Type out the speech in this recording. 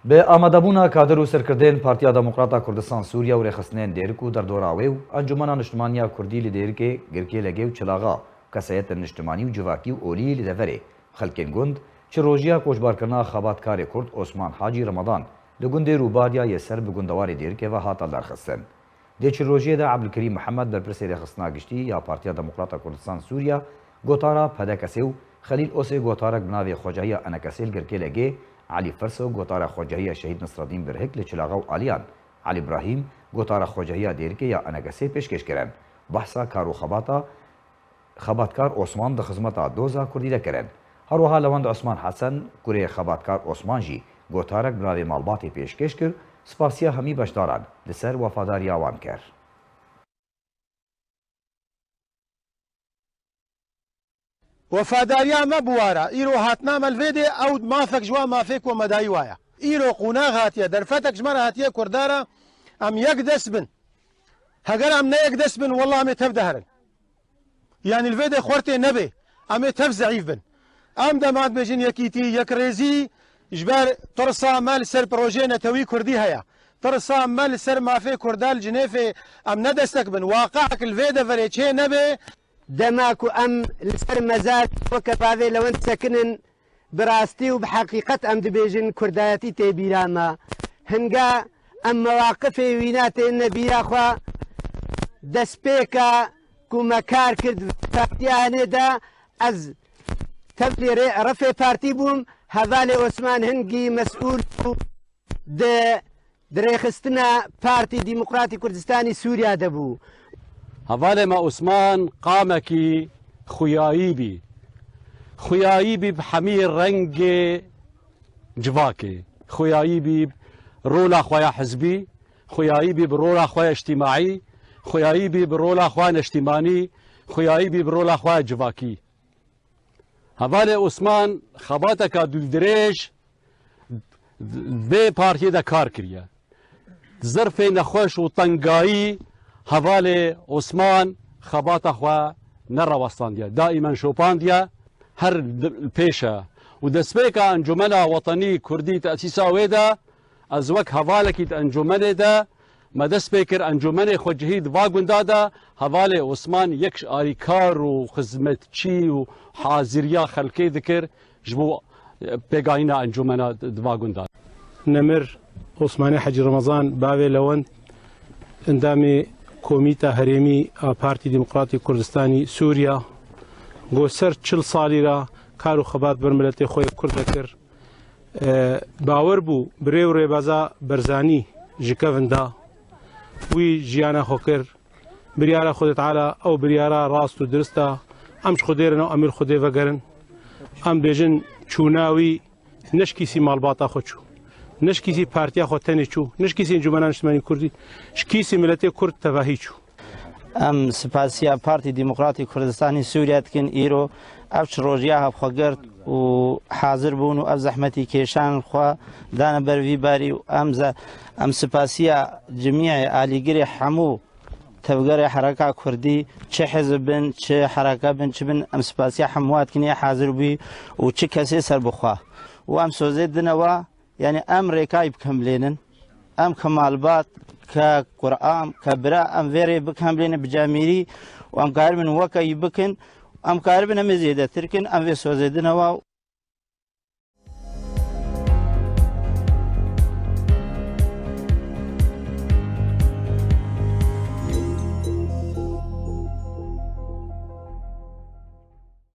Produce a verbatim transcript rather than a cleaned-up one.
Bi amadebûna kadir û serkirdeyên Partiya Demokrata Kurdistan Sûriye û rêxistinên Dêrik û derdora wê û Encûmena Niştimanî ya Kurdî li Dêrikê, Girkêlegê û Çilaxa, kesayetên niştimanî û civakî û olî li deverê, xelkên gund, çi rojiya koçbarkirina xebatkarê Kurd Osman Hacî Remadan li gundê Rûbadiya yê ser bi gundewarê Dêrikê ve hate darxistin. Di çi rojiyê de Ebdulkerîm Mihemed, berpirsê rêxistina giştî ya Partiya Demokrata Kurdistan Sûriye, gotara P D K S ê û Xelîl Osê, gotarek bi navê Xwecahiya Enekesê li Girkêlegê, Elî Firso, gotara Xwecahiya Şehîd Nisredîn Birhik li Çilaxa û Aliyan, Elî Brahîm, gotara Xwecahiya Dêrikê ya Enekesê pêşkêş kirin. Behsa kar û xebata Xebatkar Osman di xizmeta doza Kurdî de kirin. Her wiha Lewend Osman Hesen, kurê Xebatkar Osman jî gotarek bi navê malbatê pêşkêş kir, spasiya hemî beşdaran li ser wefadariya wan kir. Wefadariya me bi wa re, îro hatina me li vê dê, ew mafek ji wan mafê ku me dayî wa ye. Îro qonax hatiye, derfetek ji me re hatiye Kurda re, em yek dest bin. Heger em ne yek dest bin, wela em ê tev de herin. Yanî li vê de xwertê nebe, em ê tev zeîf bin. Em dema dibêjin yekîtî, yekrêzî, ji ber tirsa me li ser projeyê netewî kurdî heye. Tirsa me li ser mafê kurda li Cinêfê em ne destek bin. Waqiek li vê deverê çê nebe. Dema ku em li ser mezar weke bavê Lewend sekinin, bi rastî û bi heqîqet em dibêjin kurdayetî tê bîra me. Hinga em mewaqifê wîna têne bîra xwe. Destpêka ku me kar kir di partiya henê de, ez tevlî rê-, refê partî bûm, hevalê Osman Hingî mesûl bû. Di, di rêxistina Partî Demokratî Kurdistanî Sûriya de bû. Hevalê me Osman qamekî xuyayî bî. Xuyayî bî bi hemî rengê civakê. Xuyayî bî rola xwe ya hizbî, xuyayî bî bi rola xwe ya îctîmaî, xuyayî bî bi rola xwe ya neştîmanî, xuyayî bî bi rola xwe ya civakî. Hevalê Osman xebateka dûrdirêj vê partiyê de kar kiriye. Zirfê nexweş û tengayî hevalê Osman xebata xwe nerewestandiye. Daîmen şopandiye, her di-, pêş e. Û destpêka Encûmena Wetenî Kurdî tesîsa wê de, ez wek hevalekî di encûmenê de me dest pê kir, encûmenê xwecihî di va gunda de hevalê Osman yek ji alîkar û xizmetçî û haziriya xelkê dikir ji bo, e, pêgahîna encûmena di va gunda. Nemir Osmanê Hecî Remezan, bavê Lewend, endamê Komîta Herêmî a Partî Demokratî Kurdistanî Sûriya, go ser çil salî ra kar û xebat ber miletê xwe yê Kurd de kir. E, bawer bû, bi rê û rêbaza Berzanî ji kevin da, wî jiyana xwe kir. Biryara Xwedê Teala, ew biryara rast û dirist a. Em ji Xwedê re ne û em ê li Xwedê vegerin. Em bêjin çûna wî ne ji kîsî malbata xwe çû, ne ji kîsî partiya xwe tenê çû, ne ji kîsî Encûmena Niştimanî Kurdî, ji kîsî miletê Kurd tevahî çû. Em spasiya Partî Demokratî Kurdistanî Sûriye dikin, îro ev çi rojiya hevxwegirt û hazir bûn û ev zehmetî kêşan xwe dane ber vî barî û em ze-, em spasiya cimiyê alîgirê hemû tevgerê hereka kurdî, çi hizb bin, çi hereka bin, çi bin, em spasiya hemû dikin yê hazir bû û çi kesê ser bixwe. Û em sozê dine wa, yanî em rêkayî bikemlênin. Em ke malbat, ke kuram, ke bira, em vê rê bikemlênin bi camîrî û em karibin weke yî bikin, em karibin em ê zêdetir kin, em vê sozê dine wa.